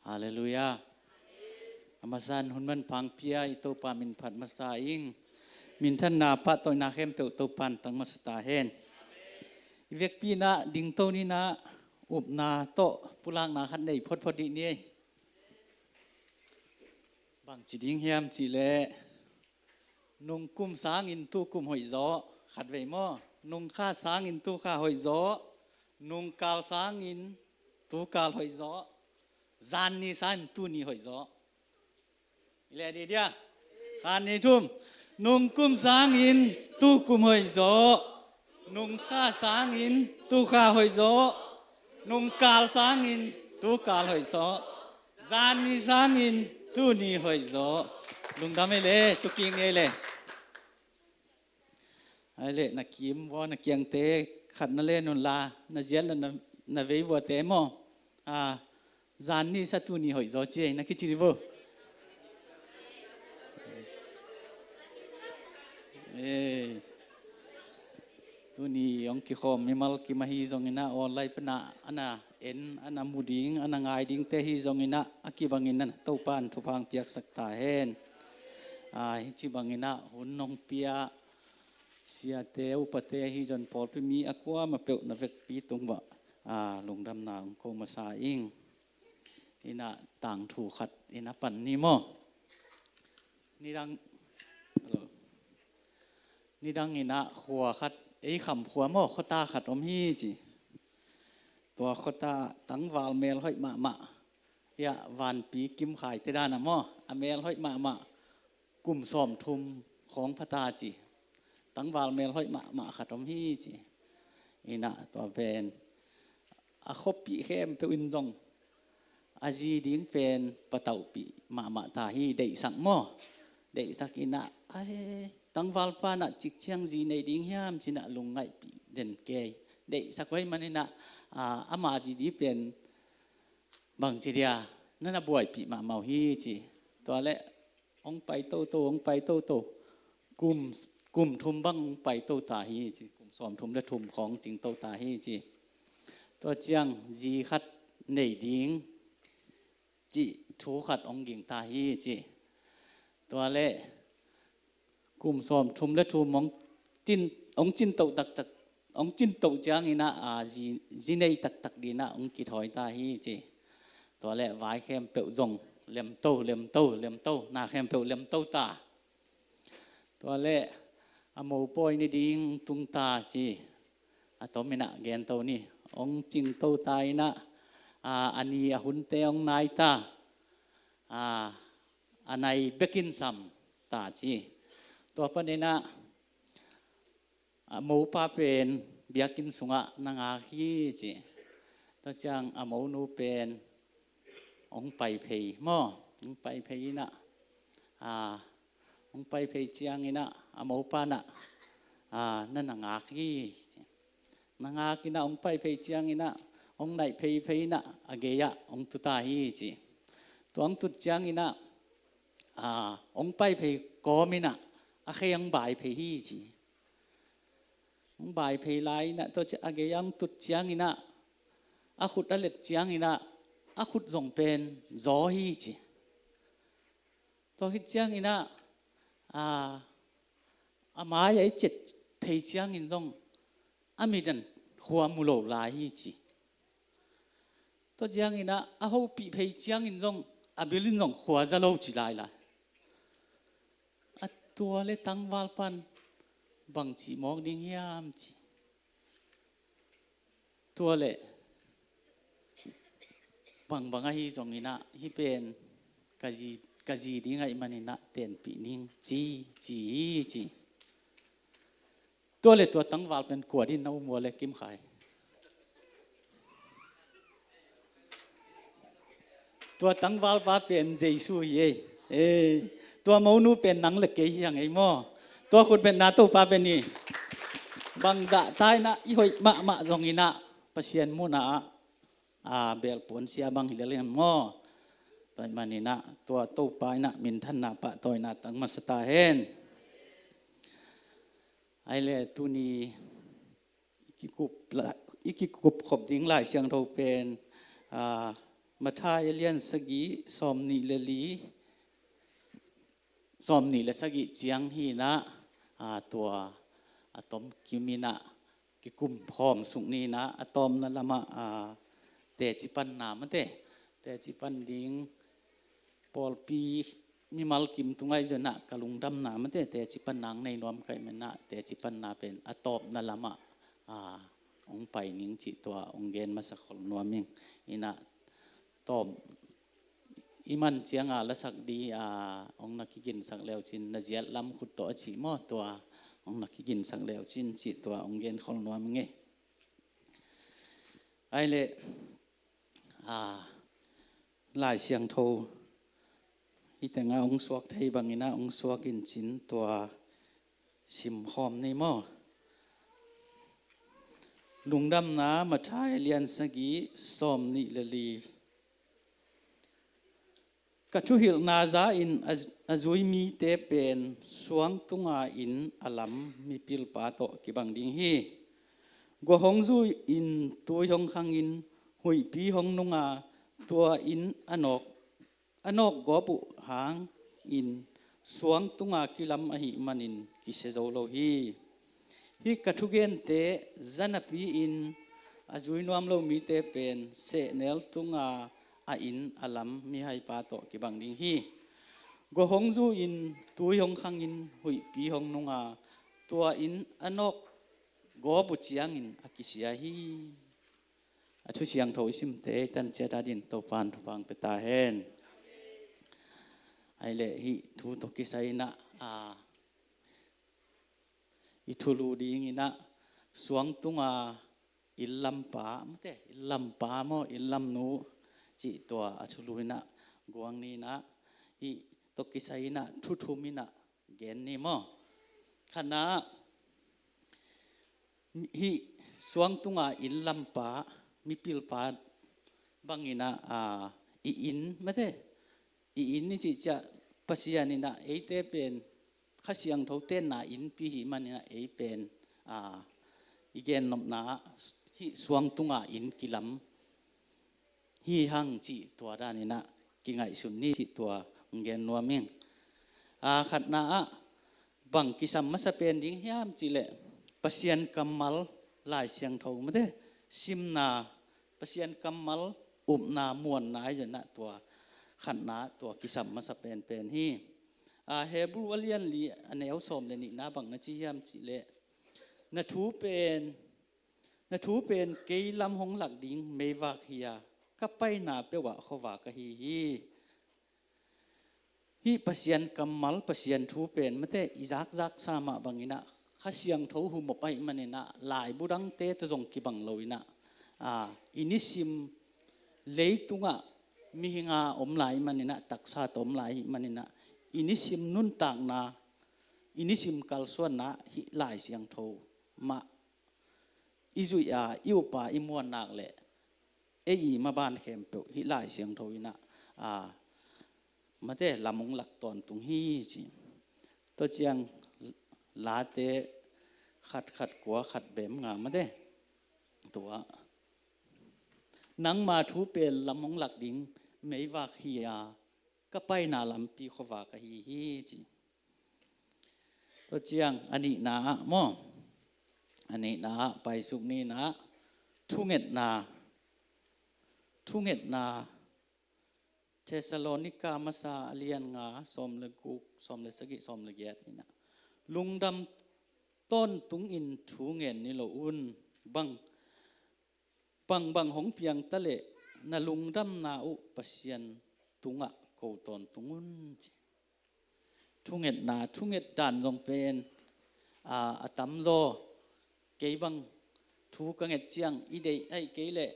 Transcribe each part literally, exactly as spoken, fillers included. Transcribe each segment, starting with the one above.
Halleluiah. A masan hun manpha hong pia i Topa min phat masa ing. Minthanna pahtawina khempeuh Topan tang masa ta hen. I vekpi in ah dingto ni in ah, upna tawh pulakna khat nei photphot dih ni ei. Bangci ding hiam cih leh, nung kum sangin tu kum hoih zaw, khatvei maw? Nung kha sangin tu kha hoih zaw, nung kal sangin tu kal hoih zaw, zan ni sangin tu ni hoih zaw. I leh dih dia. Khat, nih, thum. Nung kum sangin tu kum hoih zaw, nung kha sangin tu kha hoih zaw, nung kal sangin tu kal hoih zaw, zan ni sangin tu ni hoih zaw. Lungdam ei le, tu kik ni ei le. Ai le, na kim vua, na kiangte khat na len un la, na ziat na, na, na vei vuate maw? A, zan ni sa tu ni hoih zaw ci ei, na kici dih vua. Ei. Tuni hong kikhawm mimal kim ahi zongin ah, online pan ah a na en, a na mu ding, a na ngai dingte ahi zongin ah, a kibangin ah Topan thupha hong piaksak ta hen. A, hih ci bangin ah hun hong pia siate, upate ahi zong pawlpi mi a kuamah peuh na vekpi tung uah, a, lungdamna hong ko masa ing. In ah tangthu khat in ah pan ni maw? Nidang, hello. Nidang in ah khua khat, ei kham khua maw, khuata khat om hi ci. Tua khuata tangval mel hoih mahmah. Hiah vanpi kimkhaite dan ah maw, a mel hoih mahmah. Kum sawmthum khawng pha ta ci. Tangval mel hoih mahmah khat om hi ci. In ah tua pen a khuapih khempeuh in zong a zi ding pen patauhpih mahmah ta hi, deihsak maw? Deihsak in ah, ai, tangvalpa in ah cik ciang zi nei ding hiam ci in ah lungngaihpih den kei. Deihsak uh ahih manin ah, a, ama zi ding pen bangci dia, na na buaipih mahmah uh hi ci. Tua leh hong pai toto, hong pai toto. Kum, kum thum bang hong pai to ta hi ci. Kum sawmthum le thum khawng cing to ta hi ci. Tua ciang zi khat nei ding cih thu khat hong ging ta hi ci. Tua leh kum sawmthum le thum hong cin, hong cin to taktak, hong cin to ciangin ah, a, zi, zi nei taktak dingin ah hong kithawi ta hi ci. Tua leh vai khempeuh zong lemto, lemto, lemto, na khempeuh lemto ta. Tua leh a mopawi ni ding tung ta ci. A tomin ah gento ni. Hong cingto ta in ah, a, a ni a hunte hong nai ta. A, a nai bekin sam ta ci. Tua panin ah, a mopa pen biakinn sungah na ngak hi ci. Tua ciang a monu pen hong pai phei maw? Hong pai phei in ah, a, hong pai phei ciangin ah a mopa in ah, a, na na ngak hi ci. Na ngak in ah hong pai phei ciangin ah hong naih phei phei in ah a gei ah hong tu ta hi ci. Tua hong tut ciangin ah, a, hong pai phei kawmin ah a khe hong bai phei hi ci. Hong bai phei lai in ah, tua ciang a gei ah hong tut ciangin ah, a khut a let ciangin ah, a khut zong pen zaw hi ci. Tua khit ciangin ah, a, a mai ah i ciat phei ciangin zong a mit in khua mu lo lai hi ci. Tua ciangin ah a hopih phei ciangin zong a bil in zong khua za lo ci lai lai. A, tua leh tangvalpa in bangci mawk ding hiam ci. Tua leh bangbang ahi zongin ah, hih pen ka zi, ka zi ding ahih manin ah tenpih ning ci, ci hi ci. Tua leh tua tangval pen kua dingin na um ua leh, Kim Khai? Tua tangvalpa pen Jesu hi ei. Ei, tua monu pen nang le kei hi hang ei maw? Tua khut betna Topa bia ni. Bangzah ta in ah i hoih mahmah zongin ah Pasian muhna ah, a, belpuan sia bang hi lel hi maw? Tua ahih manin ah tua Topa in ah minthanna pahtawina tang masa ta hen. Ai le, tuni i kikup la, i kikup khop ding Lai Siangtho pen, a, Matthai a lian sagih, sawm nih le li, sawm nih le sagih ciang hi inah, aa, tua a tom kim inah kikum khawm suk ni inah, a tawpna lamah, aa, teci panna mate, teci pan ding pawlpi mimal kim tungah i zon ah ka lungdamna mate, teci panna hong nei nuam ka hih man inah, teci panna pen a tawpna lamah, aa, hong pai ning cih tua hong gen masa khol nuam ing. Inah tawp i man cianga lasak di, aa, hong na kiginsak leucin, na ziat lam khut tawh a cih maw, tua hong na kiginsak leucin cih tua hong gen khol nuam ing ei. Ai leh, aa, Lai Siangtho hih tengah hong suak thei bang inah hong suak in cin tua sim khawm ni maw. Lungdamna Matthai a lian sagih, sawm nih le li. Ka thuhilhna za in a, a zui mite pen suang tunga inn a lam mipilpa tawh kibang ding hi. Gua hong zu in, tui hong khang in, huihpi hong nung a, tua inn a nawk, a nawk gawp uh hangin suang tunga kilam ahih manin kisia zo lo hi. Hih ka thugente za napi-in a zui nuam lo mite pen sehnel tunga a inn a lam mihaipa tawh kibang ding hi. Gua hong zu in, tui hong khang in, huihpi hong nung a, tua inn a nawk gawp uh ciangin a kisia hi. A thu siangtho i simte i tan ciat a din Topa'n thupha hong pia ta hen. Ai leh hih thu tawh kisai inah, aa, i thulu ding inah suang tunga inn lampa mate, inn lampa maw, inn lamnu cih tua a thulu inah guang ni inah, hih tawh kisai inah thu thum inah gen ni maw. Khatna, hih suang tunga inn lampa, mipilpa bang inah, aa, i inn mate, i inn i cih ciang Pasian inah eite pen Kha Siangtho tenna innpi hih man inah ei pen, aa, i gennopna ah hih suang tunga inn kilam hi hang cih tua dan inah kingaihsun ni cih tua hong gen nuam ing. Aa, khatna ah bang kisam masa pen ding hiam cih leh Pasian kammal, Lai Siangtho mate simna, Pasian kammal upna, muanna i zon ah tua khatna tua kisam masa penpen hi. Aa, Hebru a lian li a neu sawm le nihna bang na ci hiam cih leh, na thu pen, na thu pen kei lam hong lak ding meivak hi a, ka paina peuh ah khuavak ahi hi. Hih Pasian kammal, Pasian thu pen mate i zakzaksa mah bang inah Kha Siangtho humop ahih man inah laibu dangte tawh zong kibang lo inah, aa, i nisim leitungah mihing a om lai ahih man inah, taksa tawh om lai ahih man inah, i nisim nuntakna, i nisim kalsuanna hih Lai Siangtho mah i zuih a, i up a, i muan nak leh ei i maban khempeuh hih Lai Siangtho inah, aa, mate lam hong lak tawntung hi ci. Tua ciang Late khat khat kua khat bem nga mate, tua nangma thu pen lam hong lak ding meivak hi a, ka paina lampi khuavak ahi hi ci. Tua ciang a nihna ah maw, a nihna ah paisuk ni inah thungetna, thungetna, Thessalonika masa a lian nga, sawm le guk, sawm le sagih, sawm le giat inah, lungdam tawntung in thu ngen ni lo un, bang, bangbang hong piang ta leh na lungdamna uh Pasian tungah ko tawntung un ci. Thungetna, thunget dan zong pen, aa, a tamzaw kei bang thu ka nget ciang i deih ahih kei leh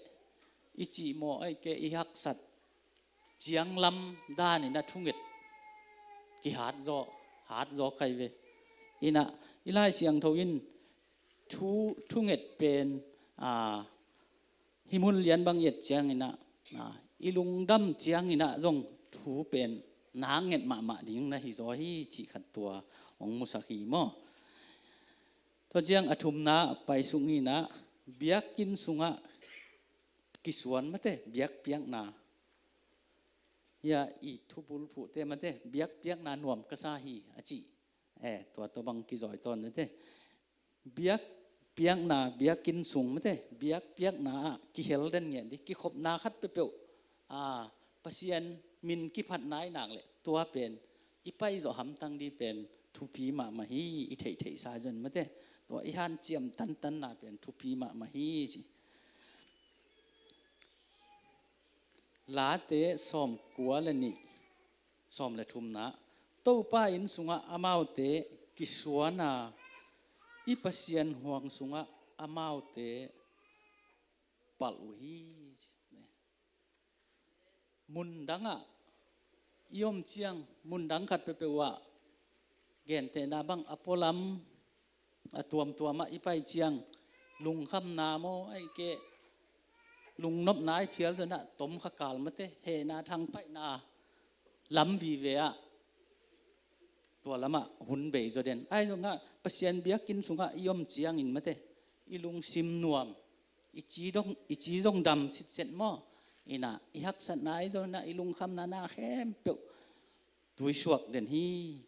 i cihmawh ahih kei, i haksat cianglam dan inah thunget kihat zaw, hat zaw kha hi ve. Inah i Lai Siangtho in thu, thunget pen, aa, hih mun lian bang i et ciang inah, aa, i lungdam ciang inah zong thu pen na nget mahmah ding na hi zaw hi cih khat tua hong musak hi maw. Tua ciang a thumna paisuk ni inah biakinn sungah kisuan mate, biakpiakna, Hia i thubul phuhte mate, biakpiakna nuam ka sa hi a ci. Eh, tua tawh bang kizawi tawn mate. Biakpiakna, biakinn sung mate, biakpiakna ah kihel den ngiat di, kikhopna khat peuhpeuh, a, Pasian min kiphat nai nak leh tua pen i paizawh hamtang di pen thupi mahmah hi, i theihtheihsa zon mate. Tua i hanciam tantanna pen thupi mahmah hi ci. Late sawmkua le nih, sawm le thumna. Topa inn sungah amaute kisuana, i Pasian huang sungah amaute palh uh hi. Mundangah i om ciang, mundang khat peuhpeuh ah gentehna bang a pualam a tuamtuamah i pai ciang, lungkhamna maw, ai ke, lungnopna i phial zonah tomkha kal mate, hehna thangpaihna lam vive ah tua lamah hun bei zaw den. Ai zongah Pasian biakinn sungah i om ciangin mate, i lungsim nuam, i ci dong, i ci zong dam sitset maw, inah i haksatna ai zonah i lungkhamna na khempeuh tuisuak den hi.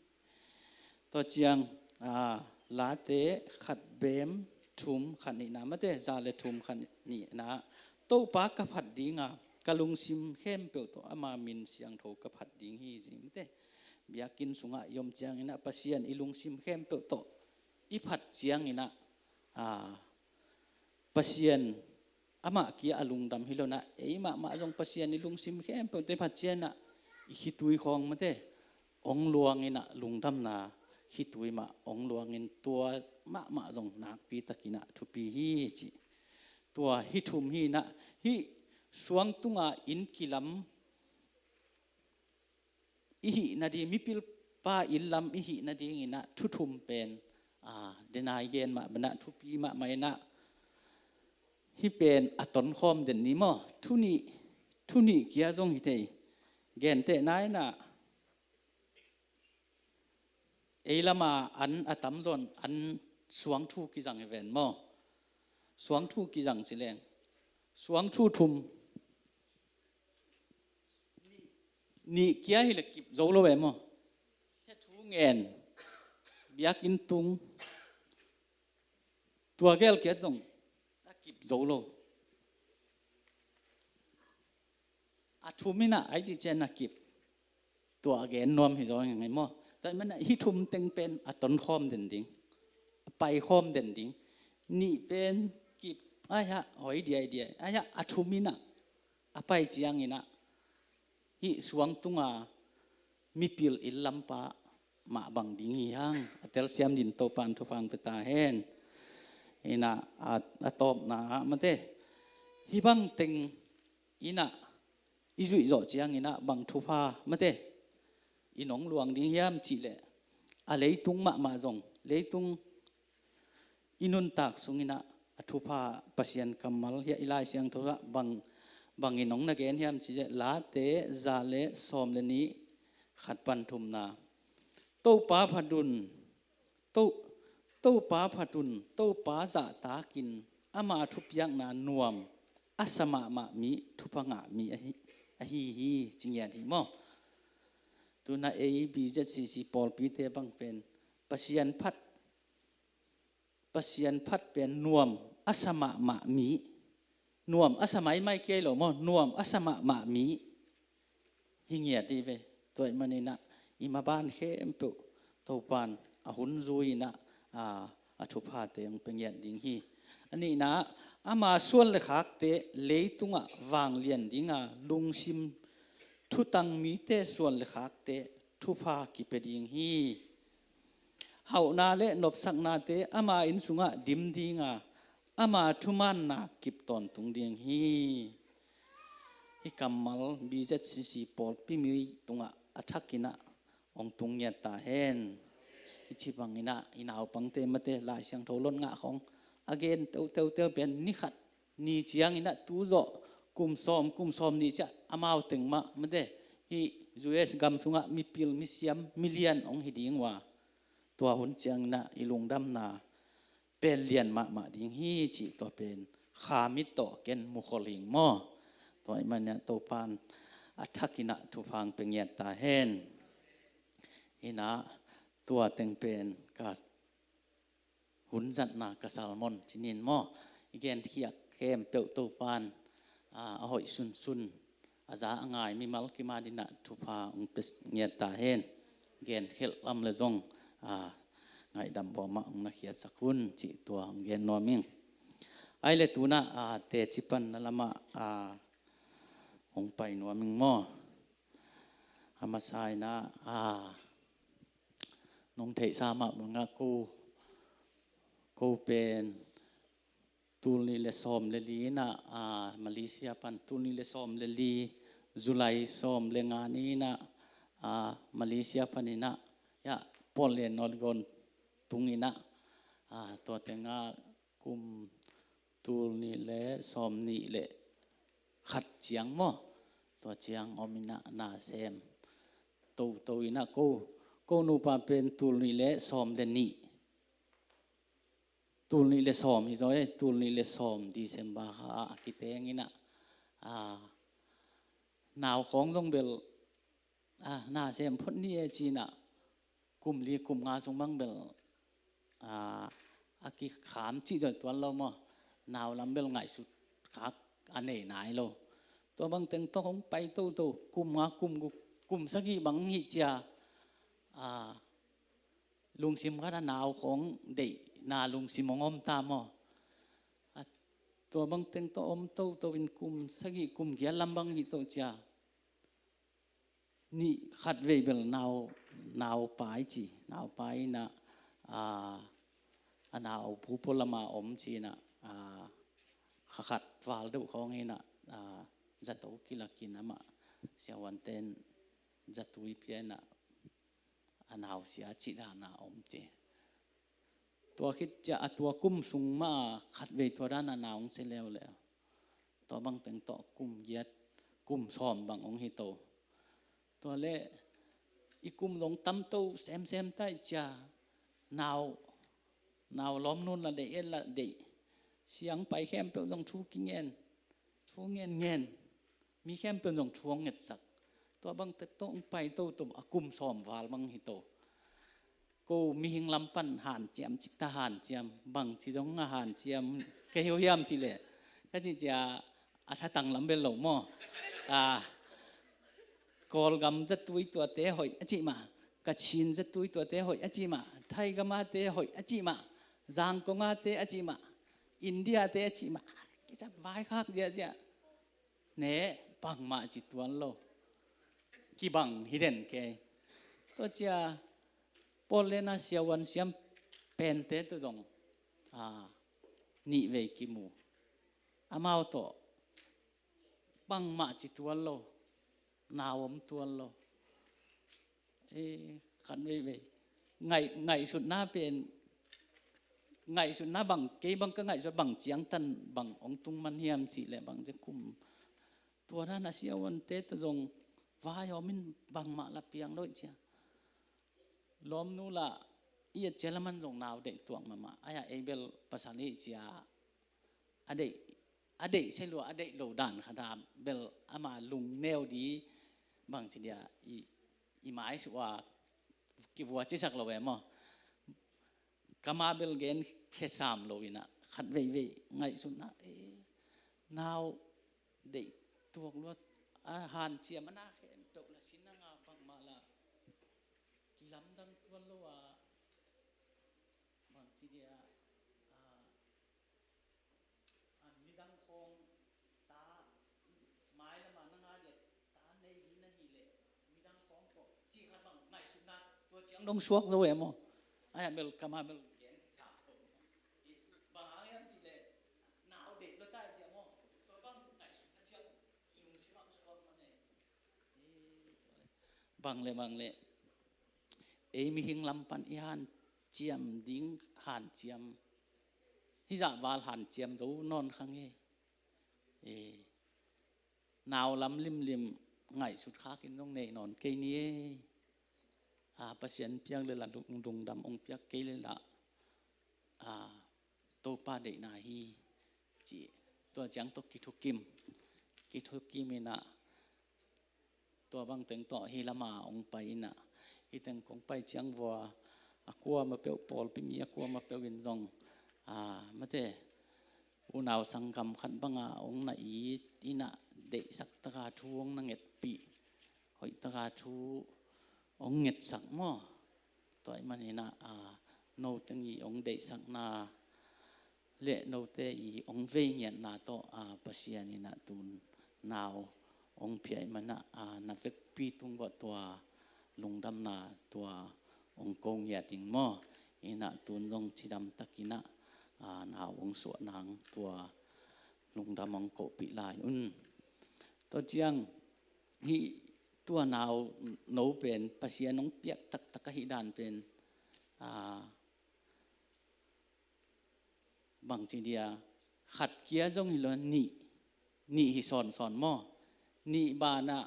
Tua ciang, a, Late khat bem thum khat nihna mate, za le thum khat nihna. Topa ka phat dinga, ka lungsim khempeuh tawh ama min siangtho ka phat ding hi ci mate. Biakinn sungah i om cianginah Pasian i lungsim khempeuh tawh i phat cianginah, a, Pasian amah kia a lungdam hi lonah, ei mahmah zong Pasian i lungsim khempeuh tawh i phat cianah i khitui khawng mate, ong luanginah lungdamna khitui mah ong luangin tua mahmah zong nakpi takinah thupi hi ci. Tua hih thum hinah, hih suang tunga inn kilam i hih nading, mipil pa inn lam i hih nadinginah thu thum pen, a, denai gen mah banah thupi mahmah inah, hih pen a tonkhawm den ni maw? Thu nih, thu nih kia zong hi thei. Gentehna inah, ei lama an a tamzawn an suangthu kizang hi ven maw? Suangthu kizang ci leng, suangthu thum, nih kia hi le kip zo lo ve maw? Hia thu ngen, biakinn tung, tua gel kia zong a kip zo lo. A thum inah ai ci cian a kip, tua a gen nuam hi zaw ngai maw? Tua i manah hih thum teng pen a tonkhawm den ding, a paikhawm den ding. Nih pen kip, ai hah hoi diaidiai, ai hah a thum inah a pai cianginah hih suang tunga mipil inn lampa mah bang ding hi hang. A telsiam din Topan thupha pia ta hen. Inah a, a tawpna ah mate, hih bang teng inah i zuih zawh cianginah bang thupha mate i nong luang ding hiam cih leh, a leitung mahmah zong, leitung i nuntak sunginah a thupha Pasian kammal hia i Lai Siangtho ah bang, bangin hong na gen hiam cih leh, Late za le sawm le nih, khat pan thumna. Topa phat un, To, Topa phat un, Topa zahtakin, ama thupiakna nuam a sa mahmah mi, thupha ngah mi ahi, ahi hi ci ngiat hi maw? Tuna ei B Z C C pawlpite bang pen Pasian phat, Pasian phat pen nuam a sa mahmah mi, nuam a sa maimai kei lo maw, nuam a sa mahmah mi hi ngiat hi ve. Tua i maninah i maban khempeuh Topan a hun zui inah, a, a thuphate hong pia ngiat ding hi. A nihna, ama suan le khakte leitungah vanglian dinga, lungsim thutang mite suan le khakte thupha kipia ding hi. Hauhna le nopsaknate ama inn sungah dim dinga, ama thumaanna kip tawntung ding hi. Hih kammal B Z C C pawlpi mi tungah a thakinah hong tung ngiat ta hen. Hih ci banginah i naupangte mate Lai Siangtho lot ngah khawng a gen teuteuteu pen ni khat ni cianginah tu zawh kum sawm, kum sawm nih ciah amau teng mah mate hih U S gam sungah mipil, misiam, milian hong hi ding uh a, tua hun cianginah i lungdamna pen lian mahmah ding hi cih tua pen kha mit tawh ken mu khol hing maw? Tua i manah Topan A thakin ah thupha hong pia ngiat ta hen. In ah tua teng pen ka hun zatna ka sermon ci ni in maw. I genkhiat khempeuh Topa'n a hoih sunsun a za a ngai mimal kim adingin ah thupha hong pia ngiat ta hen. Genkhelh lam le zong a ngaihdam buam ah hong na khiatsak un cih tua hong gen nuam ing. Ai le tu-in ah a teci panna lamah a hong pai nuam ing maw. A masa in ah a nong theihsa mah bangah ko ko pen tul nih le sawm le li in ah a Malaysia pan, tul nih le sawm le li July sawm le nga ni in ah a Malaysia panin ah ya Portland, Oregon tung in ah a tua tengah kum tul nih le sawm nih le khat ciang maw, tua ciang om in ah na sem toto in ah ko ko nupa pen tul nih le sawm le nih, tul nih le sawm hi zaw e, tul nih le sawm December kha ah a kiteng in ah a nau khawng zong bel a na sem phot ni e ci in ah kum li kum nga sung bang bel a a kikham cih zong tuan lo maw. Nau lam bel ngaihsut khak a nei nai lo. Tua bang teng tawh hong pai toto, kum nga kum guk kum sagih bang hih cia a lungsim khat a nau khawng deihna lungsim hong om ta maw. A tua bang teng tawh om toto in kum sagih kum giat lam bang hih to cia nih khat vei bel nau nau pai ci, nau pai in ah a a nau pupo lama om ci in ah a kha khat val deuh khawng in ah a zato kilak in amah siavuante'n zatui pia in ah a nau sia cih dan a om ci. Tua khit ciah a tua kum sung mah khat vei tua dan a nau hong sia leuleu. Tua bang teng tawh kum giat kum sawm bang hong hi to. Tua leh i kum zong tam to semsem ta i cia nau nau lawmnu la deih, en la deih, siang pai khempeuh zong thu kingen, thu ngen ngen. Mi khempeuh zong thu hong ngetsak. Tua bang tawh hong pai toto a kum sawm val bang hi to. Ko mihing lam pan hanciam cih ta, hanciam bangci dong a hanciam ka hi uh hiam cih leh ka cih cia a thatang lam bel lo maw. A Kawlgam zatui tuate hoih a cih mah, Kachin zatui tuate hoih a cih mah, Thaigam ate hoih a cih mah, Zangkong ate a cih mah, India te a cih mah, kica vaikhak ziahziah. Ne bangmah ci tuan lo. Kibang hi den kei. Tua cia Portland a siavuan siam pente tawh zong a nih vei kimu. Amau tawh bangmah ci tuan lo. Nau om tuan lo. E, khan veivei ngaih, ngaihsutna pen, ngaihsutna bang, kei bang ka ngaihsut bang ciangtan bang hong tung man hiam cih leh bang cia kum tua dan a siavuante tawh zong vai om in bangmah la piang lo ih cia. Lawmnu la i et cia laman zong nau deih tuak mahmah. Ai-ah ei bel pasal i cia a deih, a deih se lua, a deih lo dan khat a bel ama lungneu di bangci dia i, i mai suah kivua cisak lo e maw. Kama bel gen khesam lo in ah khat veivei ngaihsutna e, nau deih tuak lua a hanciam a na khen toh la sin a nga bangmah la kilamdang tuan lo a bangci dia a a midang khawng ta mai lam a na ngah leh ta nei hi na hih leh midang khawng tawh cih khat bang ngaihsutna tua ciang dong suak zo e maw. Ai-ah bel kama bel gen sa ko bang hang hiam cih leh nau deih lua ta i cia maw. Tua bang ngaihsutna ciang i lungsim ah suak man e. Bang le bang le ei mihing lam pan i hanciam ding hanciam hizah val hanciam zo nawn kha ngei. E, nau lam limlim ngaihsut khakin zong nei nawn kei ni e. A, Pasian piak le la lung, lungdam hong piak kei le la a, Topa deihna hi ci. Tua ciang tawh kithukim, kithukim in ah Tua bang teng tawh hih lama hong pai inah, hih teng kong pai ciang vua a kuama peuh, pawlpi mi a kuama peuh in zong, a, mate, unau sanggam khat banga hong na it inah, deihsak taka thu hong na ngetpih, hoih taka thu hong ngetsak maw. Tua ahih maninah, a, note i hong deihsakna le note i hong vei ngiatna tawh, a, Pasian inah tun nau hong pia ahih manah, a, na vekpi tung bawh tua lungdamna tua hong ko ngiat ing maw. Inah tun zong cidam takinah, a, nau hong suah nang tua lungdam hong kohpih lai un. Tua ciang hih tua nau no pen Pasian hong piak taktak ahih dan pen, a, bangci dia, khat kia zong hi lo, nih, nih hi sawnsawn maw. Nih banah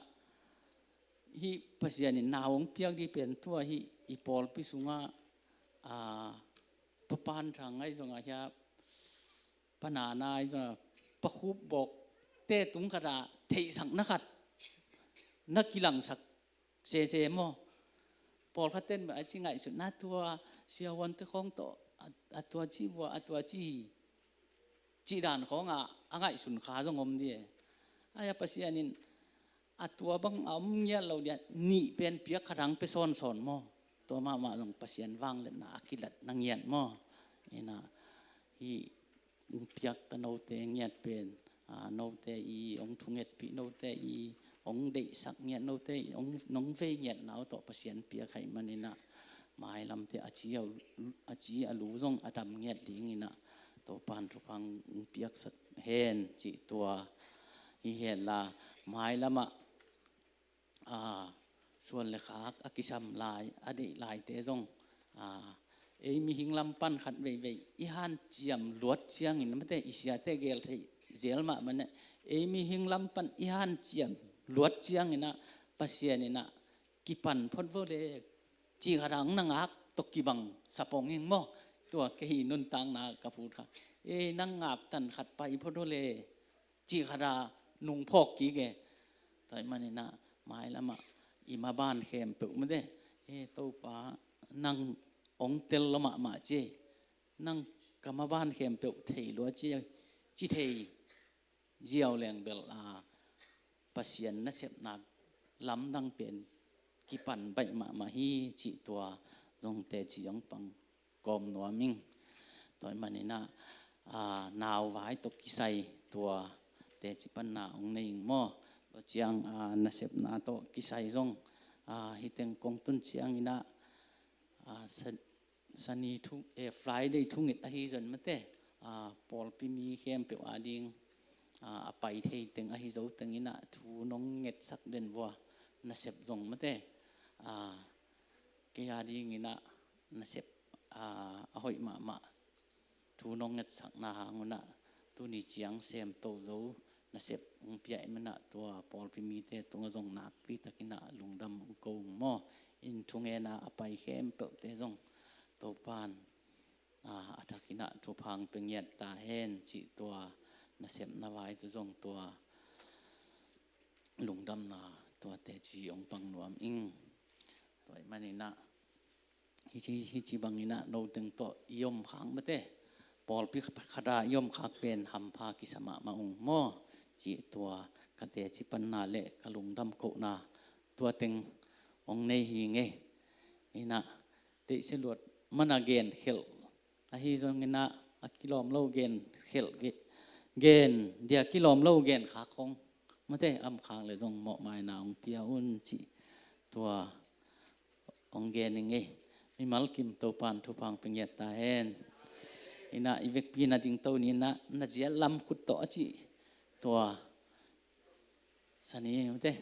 hih Pasian in nau hong piak dih pen tua hih i pawlpi sungah, a, Pa Pan Thang ahi zongah, hia Pa Nana ahi zongah, Pa Khup Bawk te tung khatah theihsakna khat na kilangsak sese maw. Pawlkhat ten a ci ngaihsutna, tua siavuante khawng tawh a, a tua ci vua, a tua ci hi, cih dan khawngah a ngaihsun kha zong om dih e. Ahi a Pasian in a tua bang a om ngiat lo dih a, nih pen piak khat hong pia sawnsawn maw. Tua mahmah zong Pasian vangliatna a kilat na ngiat maw. Inah hih hong piak ka note ngiat pen, a, note i hong thungetpih, note i hong deihsak ngiat, note i hong, nong vei ngiatna uh tawh Pasian piak ahih maninah, mailamte a ci a, a ci a lu zong a dam ngiat dinginah Topan thupha hong piaksak hen cih tua hi henla, mailamah, a, suan le khak a kisam lai, a deih laite zong, a, ei mihing lam pan khat veivei i hanciam luat ciangin, mate, i siate gel thei zel mah manah, ei mihing lam pan i hanciam luat cianginah Pasian inah kipan phot vo le, cih khatah hong na ngak tawh kibang sapong ing maw. Tua kei nuntakna ka phut kha. Ei, nang ngaptan khat pai phot vo le, cih khatah nung phawk kik e. Tua ahih maninah mailamah i maban khempeuh, mate, e, Topa, nang hong tel lo mahmah ci e. Nang ka maban khempeuh thei lua ci e, ci thei ziau leng bel, a, Pasian nasepna lamdang pen kipan baih mahmah hi cih tua zong teci hong pang kawm nuam ing. Tua ahih maninah, a, nauvai tawh kisai tua teci panna hong nei ing maw. Tua ciang, a, nasepna tawh kisai zong, a, hih teng kong tun cianginah, a, sa-, Sani thu, eh, Friday thungit ahi zong, mate, a, pawlpi mi khempeuh ading, a, a pai thei teng ahi zo tenginah thu nong ngetsak den vua, nasep zong, mate, a, kei adinginah nasep, a, a hoih mahmah thu nong ngetsakna hang unah tuni ciang semto zo nasep hong pia ahih manah tua pawlpi mite tungah zong nakpi takinah lungdam hong ko ung maw. In thungena a pai khempeuhte zong Topan, a, a thakinah thupha hong pia ngiat ta hen cih tua nasepna vai tu zong tua lungdamna tua teci hong pang nuam ing. Tua ahih maninah hici, hici banginah no teng tawh i omkhak, mate, pawlpi khat a i omkhak pen hampha kisa mahmah ung maw, cih tua ka teci panna le ka lungdam kohna tua teng hong nei hi ing e. Inah deihsia luat mana gen khelh ahi zonginah a kilawm lo gen khelh, ge-, gen dia kilawm lo gen khak hong, mate, a omkhak le zong mawhmaina hong pia un cih tua hong gen ing e. Mimal kim Topan thupha hong pia ngiat ta hen. Inah i vekpi na dingto ni, inah na zial lam khut tawh a cih tua sani, mate.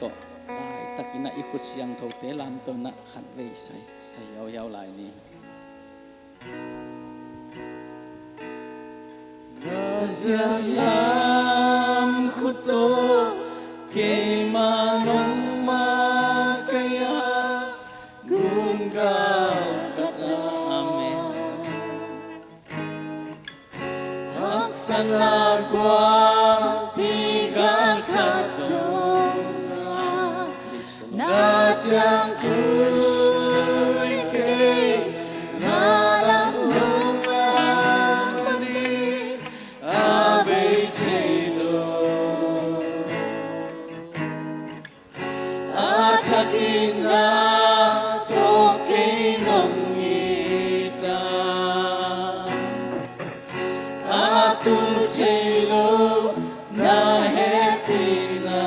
tawh laitakin ah i khut siangthote lamto in ah khatvei sai, sai yauyau lai ni. Na ziahlam khut tawh keimah nong makaih a, gun gal khat ah. Amen. Haksatna guahpi gal khat dong a, na ciang kul kei, na lam nong lam manin a bei thei lo. A thakin na tawh kei nong it a, a tul thei lo na hehpihna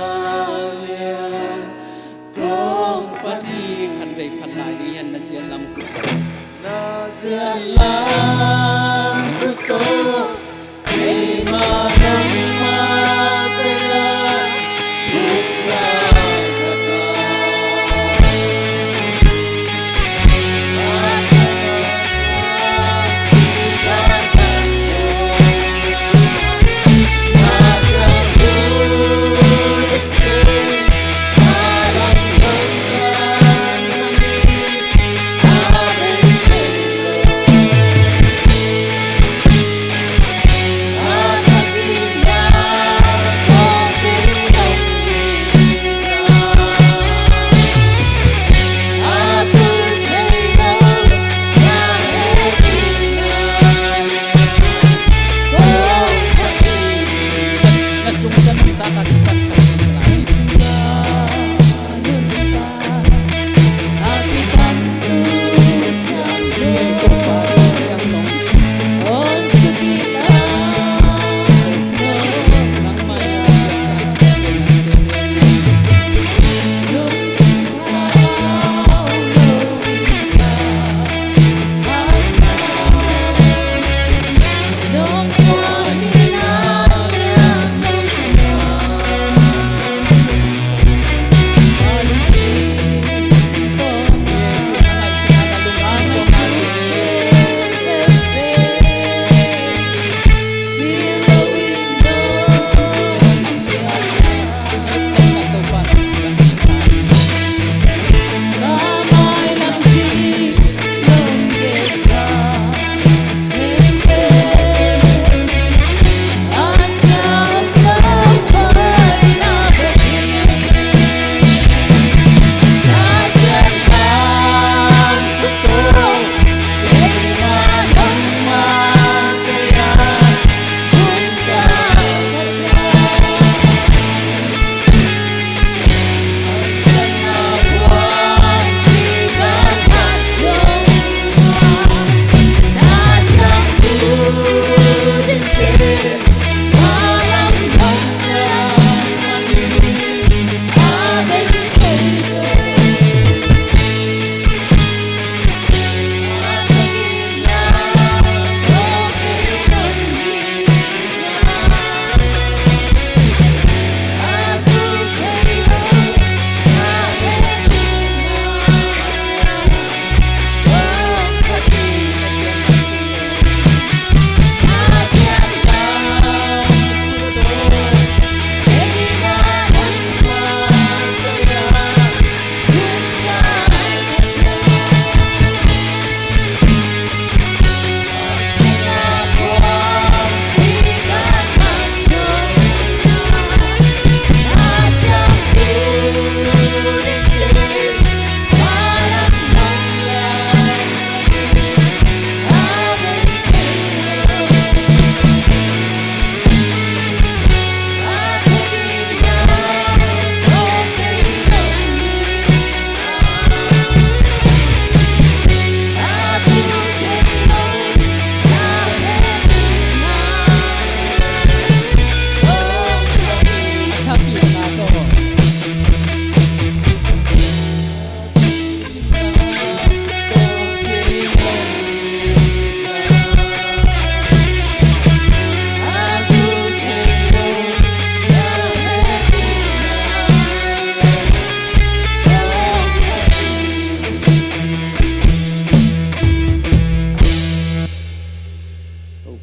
lian kong phat hi. Khatvei phat lai ni hen, na ziahlam khut tawh. Na ziahlam khut tawh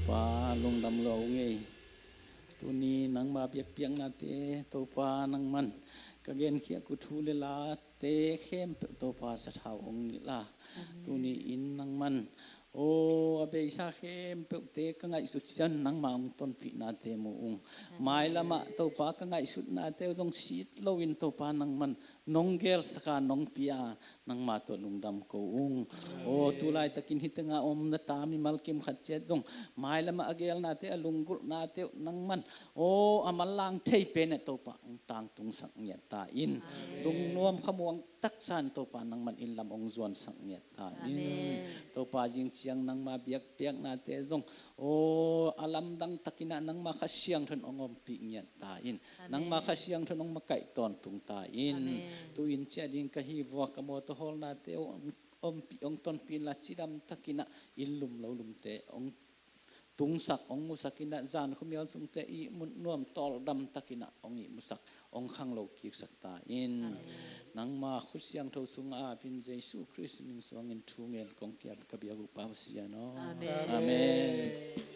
Pa lungdam lo ngei. Tuni nangma biakpiaknate Topa nangman ka genkhiak uh thu le late khempeuh Topa sathau hong nilh a. Tuni in nangman, aw, a beisa khempeuhte ka ngaihsut ciang nangma hong tonpihnate mu ung. Mailamah Topa ka ngaihsutnate uh zong sit loin Topa nangman nong gelsaka nong pia nangma tawh lungdam ko ung. Aw, tu laitakin hih tengah om na ta mimal kim khat ciat zong mailamah a gelnate a lunggulhnate uh nangman, aw, a manlang thei pen eh Topa hong tangtungsak ngiat ta in. Lungnuam khamuang taksa in Topa nangman inn lam hong zuansak ngiat ta in. Topa zing ciang nangma biakpiaknate zong, aw, a lamdang takinah nangma Kha Siangtho in hong ompih ngiat ta in. Nangma Kha Siangtho in hong makaih tawntung ta in. Tu-in ciah ding ka hi vua, ka mawtaw hawlnate uh hong ompih hong tonpih inla cidam takinah inn lum lo lumte hong tungsak hong musak inah zan khuamial sungte ihmut nuam tawldam takinah hong ihmusak hong khanglo kiksak ta in. Nangma Kha Siangtho sungah a pin Jesu Khrist min suangin thu ngen kong kiam ka biak uh Pa Pasian aw. Amen.